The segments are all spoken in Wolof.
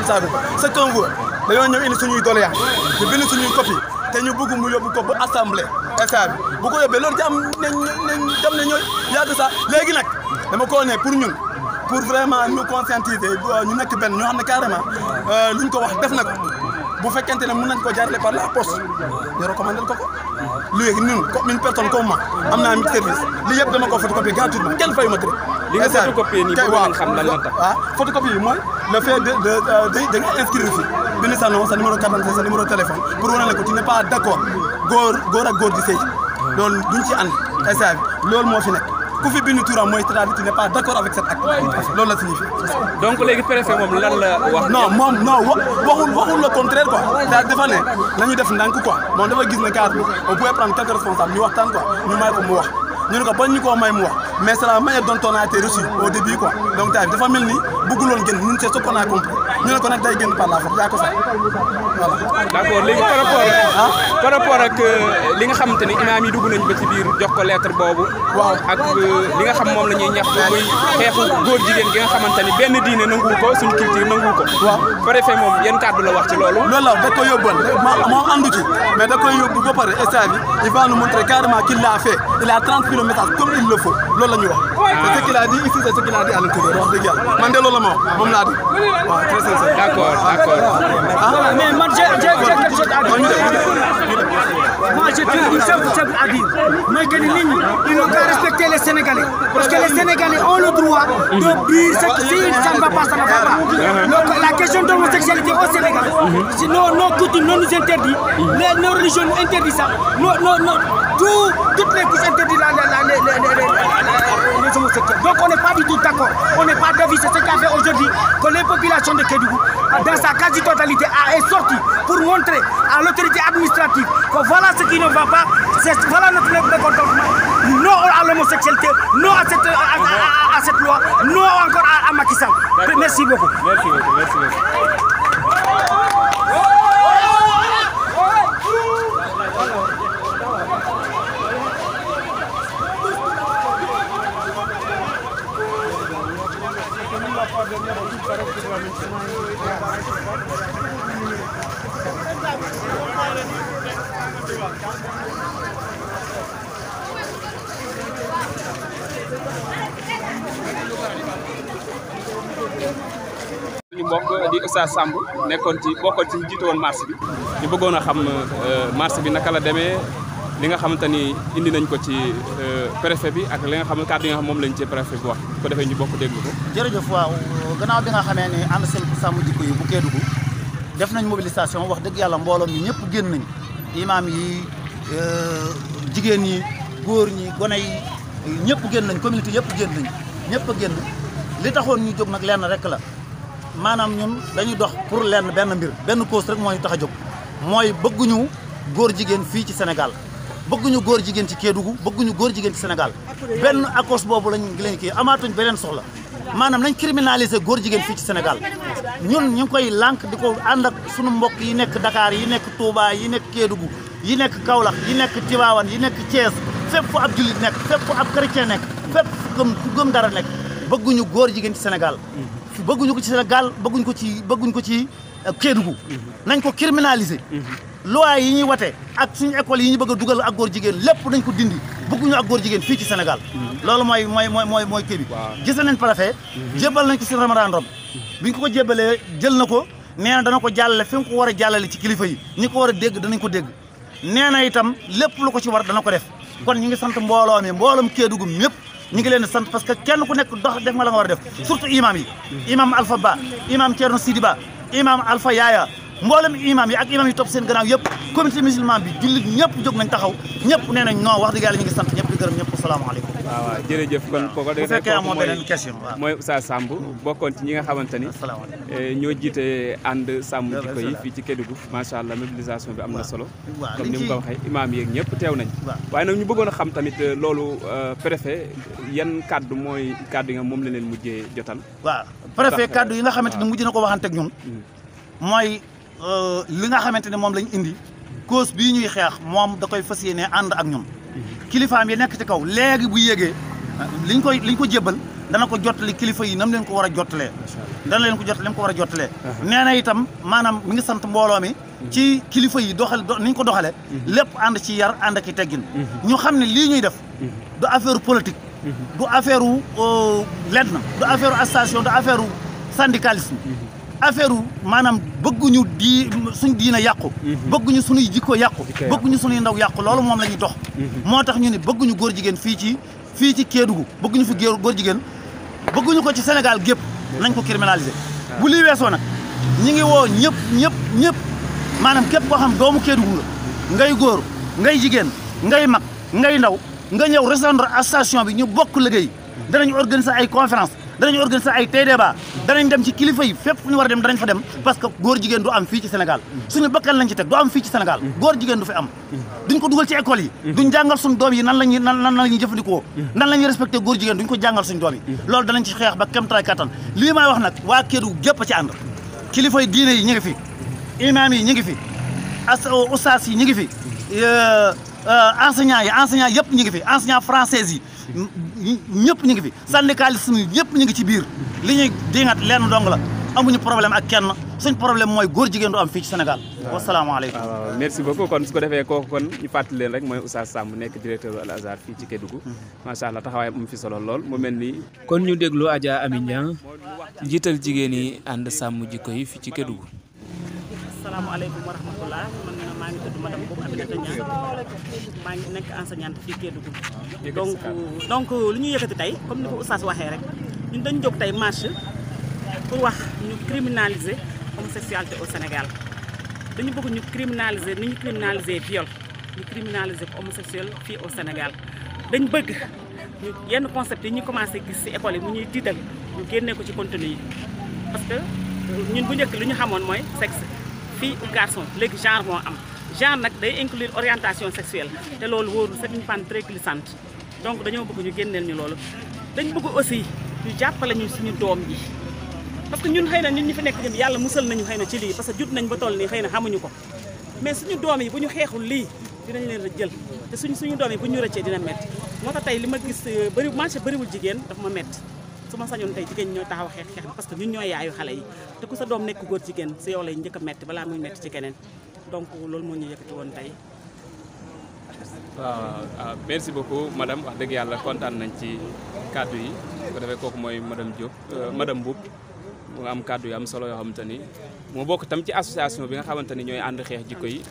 ce qu'on veut dañoo ñëw indi suñuy doléances ñu bind suñuy copie te ñu bëgg mu yóbbu ko ba assemblée état bi bu ko yóbbee loolu jàmm dem na ñooy yàgg sax léegi nag dama ko ne pour ñun pour vraiment ñu conscientiser ñu nekk benn ñoo xam ne carrément luñ ko wax def na ko bu fekkente ne mën nañ ko jaarale par la poste ñu recommandé ko ko léegi ñun comme une personne comme moi am naa mi service li yëpp dama ko photocopie gratuitement kenn fayu ma dërëm. li nga photocopie nii bëgg nañ xam lan la tax. waaw photocopie yi mooy le fait de nga inscrire fii bind sa nom sa numéro carte d'identité sa numéro téléphone pour wane ne ko tu n'es pas d'accord góor ak góor di sëy loolu duñ ci ànd état bi loolu moo fi nekk ku fi bind turam mooy c'est-à-dire tu n'es pas d'accord avec cet acte loolu la signifie. donc léegi préfet moom lan la wax. non moom non waxul le contraire quoi dafa ne nañu def ndànk quoi moom dafa gis ne cadre bi on pouvait prendre quelques responsables ñu waxtaan quoi ñu may ko mu wax ñu ne ko bañ ñu koo may mu wax mais c'est la manière dont on a été reçu au début quoi donc tamit dafa mel ni bëgguloon génn ñun c'est ce qu'on a compris ñu ne ko nag day génn par la force yaa ko sax voilà. d'accord léegi par rapport ak li nga xamante ni imaam yi dugg nañ ba ci biir jox ko lettre boobu. waaw ak li nga xam moom la ñuy ñaxtu muy xeexu góor jigéen gi nga xamante ni benn diine nanguwu ko suñu culture nanguwu ko. waaw préfet moom yan kàddu la wax ci loolu. loolu la da koy yóbbal moom andu ci mais da koy yóbbu ba pare état bi il va nous montrer carrément qu'il l'a fait il a transmis le message comme il le faut loolu la ñuy wax. c'est ce qu'il a dit ici c'est ce qu'il a dit à l'intérieur wax dëgg yàlla man de loolu la ma wax moom laa di waaw très sincère. d'accord. mais man j'ai quelque chose à dire. Moi j'ai une simple à dire mooy que ni nit ñi ils n'ont qu'à respecter les Sénégalais parce que les Sénégalais ont le droit de dire ce qui ça ne va pas ça ne va pas. Donc la question de l'homosexualité au Sénégal nos coutumes nous interdit nos religions nous interdit ça toutes les couches interdisent les homosexuels. Donc on n'est pas du tout d'accord, on n'est pas d'avis. C'est ce qui a fait aujourd'hui que les populations de Kedougou, dans sa quasi-totalité, est sortie pour montrer à l'autorité administrative que voilà ce qui ne va pas, voilà notre mécontentement. Non à l'homosexualité, non à cette loi, non encore à Macky Sall. Merci beaucoup. Merci beaucoup. li mbokk di Oustaz Samm nekkoon ci bokkoon ci jiite woon marche bi ñu bëggoon a xam marche bi naka la demee li nga xamante ni indi nañ ko ci préfet bi ak li nga xam kàddu yi nga xam moom lañ ci préfet bi wax ko defee ñu bokk déglu ko. jërëjëf waaw gannaaw bi nga xamee ne Ànde Sàmm Jikko yi bu Kedougou def nañ mobilisation wax dëgg yàlla mbooloo mi ñëpp génn nañ imaam yi jigéen ñi góor ñi gone yi ñëpp génn nañ communauté yëpp génn nañ ñëpp a génn li taxoon ñu jóg nag lenn rek la maanaam ñun dañuy dox pour lenn benn mbir benn cause rek moo ñu tax a jóg mooy bëgguñu góor jigéen fii ci Sénégal bëgguñu góor jigéen ci Kédougou bëgguñu góor jigéen ci Sénégal benn akos boobu lañ kii amaatuñ beneen soxla maanaam nañ criminaliser góor jigéen fii ci Sénégal ñun ñu ngi koy lànk di ko ànd ak sunu mbokk yi nekk Dakar yi nekk Touba yi nekk Kédougou yi nekk Kaolack yi nekk Tivaouane yi nekk Thiès fépp fu ab jullit nekk fépp fu ab chrétien nekk fépp fu gëm dara nekk bëgguñu góor jigéen ci Sénégal bëgguñu ko ci Sénégal bëgguñ ko ci Kédougou nañ ko criminaliser loi yi ñuy wate ak suñu école yi ñu bëgg a dugal ak góor jigéen lépp nañ ko dindi bëgguñu ak góor jigéen fii ci Sénégal loolu mooy kii bi gis nañ préfet jébbal nañ ko si mémorandum bi ñu ko jébbalee jël na ko nee na dana ko jàllale fi nga ko war a jàllale ci kilifa yi ñi ko war a dégg danañ ko dégg nee na itam lépp lu ko ci war dana ko def kon ñi ngi sant mbooloo mi mbooloom Kédougou mépp ñi ngi leen di sant parce que kenn ku nekk dox def nga la nga war a def surtout imam yi imam Alpha Ba imam Thierno Sidi Ba imam Alpha Yaaya mboolem imam yi ak imam yi topp seen gannaaw yëpp communauté musulman bi jullit ñëpp jóg nañ taxaw ñëpp nee nañ non wax dëgg yàlla ñu ngi sant ñëpp di gërëm ñëpp asalaamaaleykum. waaw jërëjëf kon kooku bu fekkee amoo beneen question waaw mooy Oustaz Samm bokkoon ci ñi nga xamante ni ñoo jiite Ànde Sàmm Jikko yi fii ci Kédougou macha allah mobilisation bi am na solo comme ni mu ko waxee imam yeeg ñëpp teew nañ waaye nag ñu bëggoon a xam tamit loolu préfet yan kaddu mooy kaddu yi nga moom la leen mujjee jotal. waaw préfet kaddu yi nga xamante ni mujj na ko waxante ak ñun mooy li nga xamante ne moom lañ indi cause bii ñuy xeex moom da koy fas yéene ànd ak ñun kilifaam yi nekk ci kaw léegi bu yéegee liñ ko jébbal dana ko jottali kilifa yi nam leen ko war a jottalee dana leen ko jot leen ko war a jottalee nee na itam maanaam mi ngi sant mbooloo mi ci kilifa yi ni ñu ko doxale lépp ànd ci yar ànd ak i teggin ñu xam ne lii ñuy def du affaire politique du affaire lenn du affaire association du affaire syndicalisme affaire maanaam bëgguñu suñ diina yàqu bëgguñu suñuy jikko yàqu bëgguñu suñuy ndaw yàqu loolu moom la ñuy dox moo tax ñu ni bëgguñu góor jigéen fii ci Kédougou bëgguñu fi góor jigéen bëgguñu ko ci Sénégal gépp nañ ko criminaliser bu lii weesoo nag ñi ngi woo ñëpp maanaam képp koo xam doomu Kédougou la ngay góor ngay jigéen ngay mag ngay ndaw nga ñëw rejoindre association bi ñu bokk liggéey danañ organiser ay conférence danañ organiser ay débat danañ dem ci kilifa yi fépp fu ñu war a dem danañ fa dem parce que góor jigéen du am fii ci Sénégal suñu bakkan lañ ci teg du am fii ci Sénégal góor jigéen du fi am duñ ko dugal ci école yi duñ jàngal suñu doom yi nan la ñuy jëfandikoo nan la ñuy respecté góor jigéen duñ ko jàngal suñu doom yi loolu danañ ci xeex ba kéem tolluwaay kattan lii may wax nag waa Kédougou gépp a ci ànd kilifa yi diine yi ñu ngi fi imam yi ñu ngi fi ustaas yi ñu ngi fi enseignant yëpp ñu ngi fi enseignant français yi ñëpp ñu ngi fi syndicalisme yi ñëpp ñu ngi ci biir li ñuy dingat lenn dong la amuñu problème ak kenn suñ problème mooy góor jigéen du am fii ci Sénégal wasalaamaaleykum waaw merci beaucoup kon su ko defee kooku kon ñu fàttali leen rek mooy Oustaz Samm nekk directeur Al Azhar fii ci Kédougou macha allah taxawaay am fi solo lool mu mel ni kon ñu déglu Adja Amy Niang njiital jigéen yi ànd sàmm jikko yi fii ci Kédougou. asalaamaaleykum wa rahmatullah man maa ngi tudd madame Boub Aminata Niang maa ngi nekk enseignante fii Kédougou donc li ñu yëkkati tey comme ni ko Oustaz waxee rek ñun dañu jóg tey marche pour wax ñu criminaliser homosexualité au Sénégal dañu bëgg ñu criminaliser ni ñu criminaliser viol ñu criminaliser homosexuel fii au Sénégal dañ bëgg ñu yenn concept yi ñu commencé gis ci école yi mu ñuy tiital ñu génnee ko ci contenu yi parce que ñun bu njëkk li ñu xamoon mooy sexe fille ou garçon léegi genre moo am genre nag day inclure orientation sexuelle te loolu wóorul c'est une pente très glissante donc dañoo bëgg ñu génneel ñu loolu dañ bëgg aussi ñu jàppale ñu suñu doom yi parce que ñun xëy na ñun ñu fi nekk ñun yàlla musal nañu xëy na ci lii parce que jut nañ ba toll nii xëy na xamuñu ko mais suñu doom yi bu ñu xeexul lii dinañ leen jël te suñu doom yi bu ñu rëccee dina métti moo tax tey li ma gis marché bëriwul jigéen dafa ma métti su ma sañoon tey jigéen ñoo taxaw xeex parce que ñun ñooy yaayu xale yi te ku sa doom nekk góor jigéen si yow lay njëkk a métti balaa muy métti ci keneen donc loolu moo ñu yëkkati woon tey. waaw merci beaucoup madame wax dëgg yàlla kontaan nañ ci kàddu yi su ko defee kooku mooy madame Diop madame Boub mu am kàddu yu am solo yoo xamante ni moo bokk tam ci association bi nga xamante ni ñooy ànd xeex jikko yi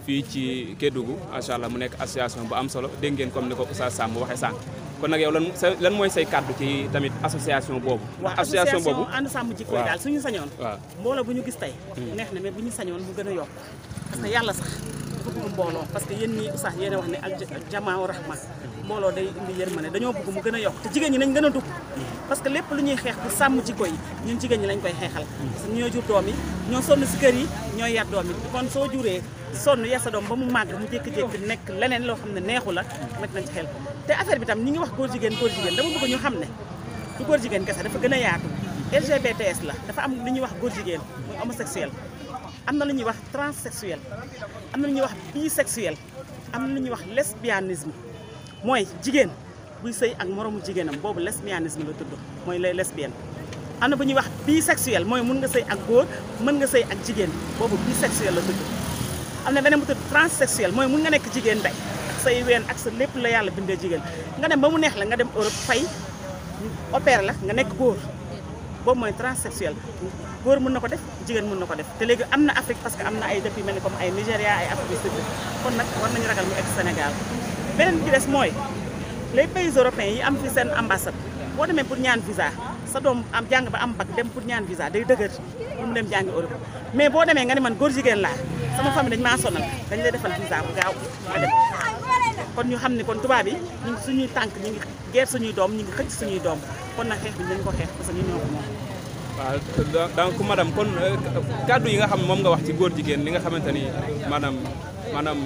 fii ci Kédougou macha allah mu nekk association bu am solo dégg ngeen comme ni ko Oustaz Samm waxee sànq kon nag yow lan mooy say kàddu ci tamit association boobu. association boobu ànd sàmm jikko yi daal suñu sañoon. waaw mbooloo bu ñu gis tey. neex na mais bu ñu sañoon mu gën a yokk parce que yàlla sax dafa bëgg mbooloo parce que yéen ñii Oustaz yéen a wax ne al jamaa rahma mbooloo day indi yërmande dañoo bëgg mu gën a yokk te jigéen ñi nañ gën a dugg parce que lépp lu ñuy xeex pour sàmm jikko yi ñun jigéen ñi lañ koy xeexal parce que ñoo jur doom yi ñoo sonn si kër yi ñooy yar doom yi kon soo juree sonn yar sa doom ba mu màgg mu jékki-jékki nekk leneen loo xam ne neexu la met nañ ci xel te affaire bi tam ñi ngi wax góor jigéen dama bëgg ñu xam ne du góor jigéen kese dafa gën a yaatu LGBTS la dafa am lu ñuy wax góor jigéen muy homosexuel am na lu ñuy wax transsexuel am na lu ñuy wax bisexuel am na lu ñuy wax lesbianisme mooy jigéen buy sëy ak moromu jigéenam boobu lesbianisme la tudd mooy les lesbiennes am na bu ñuy wax bisexuel mooy mun nga sëy ak góor mën nga sëy ak jigéen boobu bisexuel la tudd am na beneen bu tudd transsexuel mooy mun nga nekk jigéen tey ak say ween ak sa lépp la yàlla bindee jigéen nga dem ba mu neex la nga dem Europe fay opère la nga nekk góor boobu mooy transsexuel góor mën na ko def jigéen mën na ko def te léegi am na Afrique parce que am na ay dëkk yu mel ni comme ay Nigéria ay Afrique du Sud kon nag war nañu ragal mu egg Sénégal beneen bi des mooy les pays européens yi am fi seen ambassade boo demee pour ñaan visa sa doom am jàng ba am bac dem pour ñaan visa day dëgër pour mu dem jàngi Europe mais boo demee nga ne man góor jigéen laa sama famille dañ maa sonal dañ lay defal visa bu gaaw nga dem kon ñu xam ne kon tubaab yi ñu ngi suñuy tànk ñu ngi geer suñuy doom ñu ngi xëcc suñuy doom kon nag xeex bi dañ ko xeex parce que ñu ñoo ko moom. waaw donc madame kon kàddu yi nga xam moom nga wax ci góor jigéen li nga xamante ni maanaam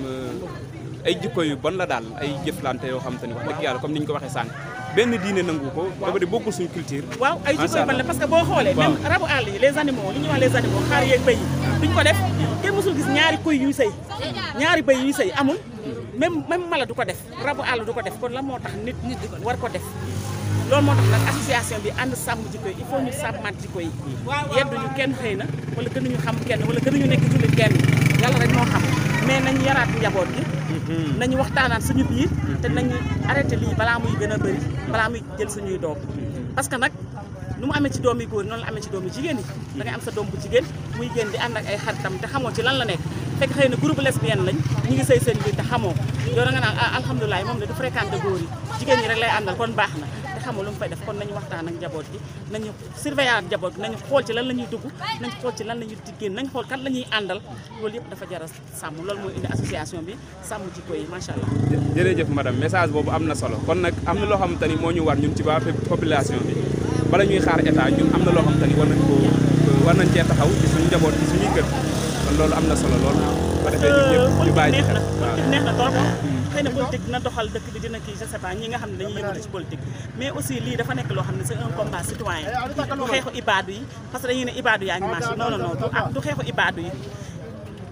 ay jikko yu bon la daal ay jëflante yoo xamante ni wax dëgg yàlla comme ni ñu ko waxee sànq benn diine nangu ko dafa di bokkul suñu culture. waaw ay jikko yu bon la parce que boo xoolee même rabu àll yi les animaux li ñuy wax les animaux xaar yeeg bëy yi duñ ko def kenn mësul gis ñaari kuy yuy sëy ñaari bëy yuy sëy amul même mala du ko def rabu àll du ko def kon la moo tax nit war ko def loolu moo tax nag association bi ànd sàmm jikko yi il faut ñu sàmmaat jikko yi yedduñu kenn xëy na wala gënuñu xam kenn wala gënuñu nekk jullit kenn yàlla rek moo xam mais nañu yaraat njaboot gi nañu waxtaanaat suñu biir te nañu arrêté lii balaa muy gën a bëri balaa muy jël suñuy doom parce que nag nu mu amee ci doom yi góor noonu la amee ci doom yi jigéen yi da ngay am sa doom bu jigéen muy génn di ànd ak ay xaritam te xamoo ci lan la nekk fekk xëy na groupe lesbienne lañ ñu ngi sëy seen biir te xamoo yow da nga naan alhamdulilah moom ne du fréquenté góor yi jigéen ñi rek lay àndal kon baax na te xamoo lu mu fay def kon nañu waxtaan ak njaboot gi nañu surveiller njaboot gi nañu xool ci lan la ñuy dugg nañu xool ci lan la ñuy génn nañu xool kan la ñuy àndal loolu yëpp dafa jar a sàmm loolu mooy indi association bi sàmm jikko yi macha allah. jërëjëf madame message boobu am na solo kon nag am na loo xamante ni moo ñu war ñun ci waa population bi bala ñuy xaar état ñun am na loo xamante ni war nañ cee taxaw ci suñu njaboot ci suñuy kër kon loolu am na solo loolu ba defee ñun ñëpp ñu bàyyi ci xel neex na trop xëy na politique dina doxal dëkk bi dina kii je sais pas ñi nga xam ne dañuy yëngatu ci politique mais aussi lii dafa nekk loo xam ne c'est un combat citoyen du xeexu ibaadu yi parce que dañuy ne ibaadu yaa ngi marché non non non du xeexu ibaadu yi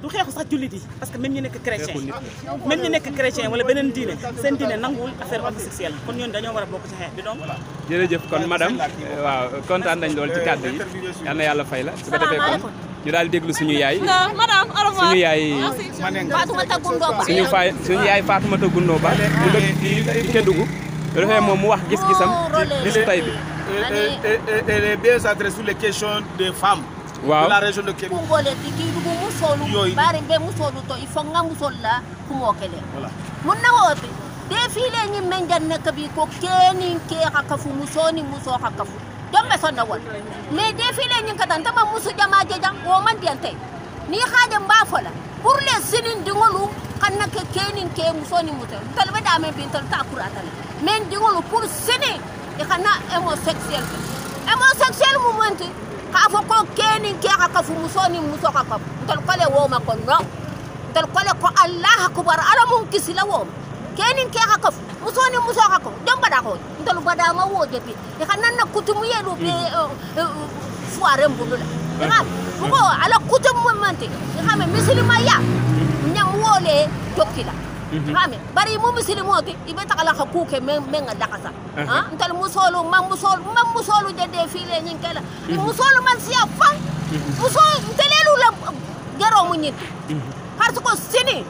du xeexu sax jullit yi parce que même ñu nekk chrétien même ñu nekk chrétien wala beneen diine seen diine nanguwul affaire homosexuelle kon ñun dañoo war a bokk ci xeex bi donc jërëjëf kon madame waaw kontaan nañ lool ci kàddu yi yal na yàlla fay la su ko defee kon ñu daal déglu suñu yaay suñu yaay suñu yaay Fatoumata Goundou Ba mu dëkk ci Kédougou bu defee moom mu wax gis-gisam ci bisu tey bi elle est bien adressée sur les questions des femmes waaw de la région de Kédougou bari be musolu to il faut nga musol la kumo kele mun na wote défilé ñi men jan nek bi ko keni ke hakafu musoni muso hakafu dombe sonna wol mais défilé ñi katan tama musu jama jejam o man diante ni xaje mbafola pour les sinin dingolu xanna ke keni ke musoni mutel talbe da men bintal ta qur'atal men dingolu pour sini e xana homosexuel mu monte ka fo ko keni ke hakafu musoni muso hakafu tal kale wo ma ko no tal kale ko allah akbar ala mun kisila wo kenin ke hakaf musoni muso hakaf don bada ko tal bada ma wo debi e kanan na kutumu yelo be foire mbulula e ko ala kutumu mante e xame muslima ya ñam wolé dokila xame bari mu muslimoti ibe takala hakuke men nga dakasa ha tal musolu mam musolu de défilé ñin kala musolu man siya fa musolu telelu la gero mu ñit parce que sini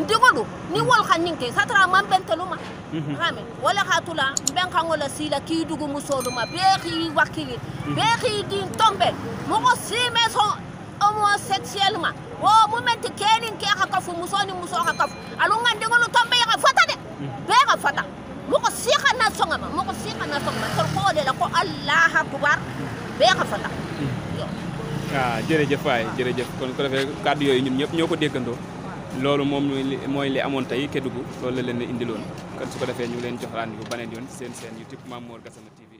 ndigolu ni wol xaninke satra man benteluma xame wala xatula ben xangola sila Keedugu musoluma beexi wakili beexi din tombe moko sime so homosexuellement wo mu metti kenin ke xakafu musoni muso xakafu alu nga ndigolu tombe ya fata de be ga fata moko sikhana songama tor ko le la ko allah akbar be ga fata jërëjëf waay jërëjëf kon ko defee kàddu yooyu ñun ñëpp ñoo ko déggandoo loolu moom mooy li amoon tey Kédougou loolu la leen indiloon kon su ko defee ñu leen jox rendez-vous bu beneen yoon seen YouTube Mame Mor Gassama TV